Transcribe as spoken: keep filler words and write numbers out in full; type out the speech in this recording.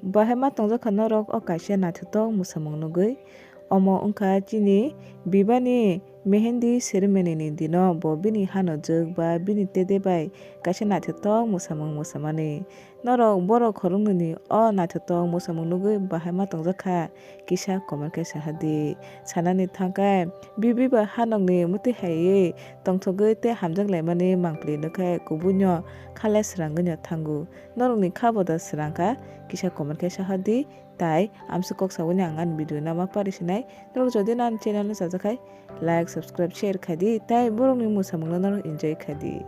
Bahai ma tongjakha norok o kaisa naithotok mwsamung nugwi? Omo wngkha chini bibani mehendi ceremony ni dino bo bini hanojwk ba bini tede bai kaisa naithotok mwsamung mwsamani. Norok borok khoroknwini o naithotok mwsamung nugwi bahai ma tongjakha? Kisa comment khe saha di. Sanani thangkhe, bibi bai hanokni mwtwi haiwi tongthogwi tei hamjak laimani mangpili nukhe kubuino kha le srangwino thango. Norokni kha bo da srang kha? Kisa comment khe saha di. Tai amswk kok sawi ang ani video nama pari sinai. Norok jodi ani channel no chajakhai, like, subscribe, share khai di. Tai borokni mwsamungno norok enjoy khai di.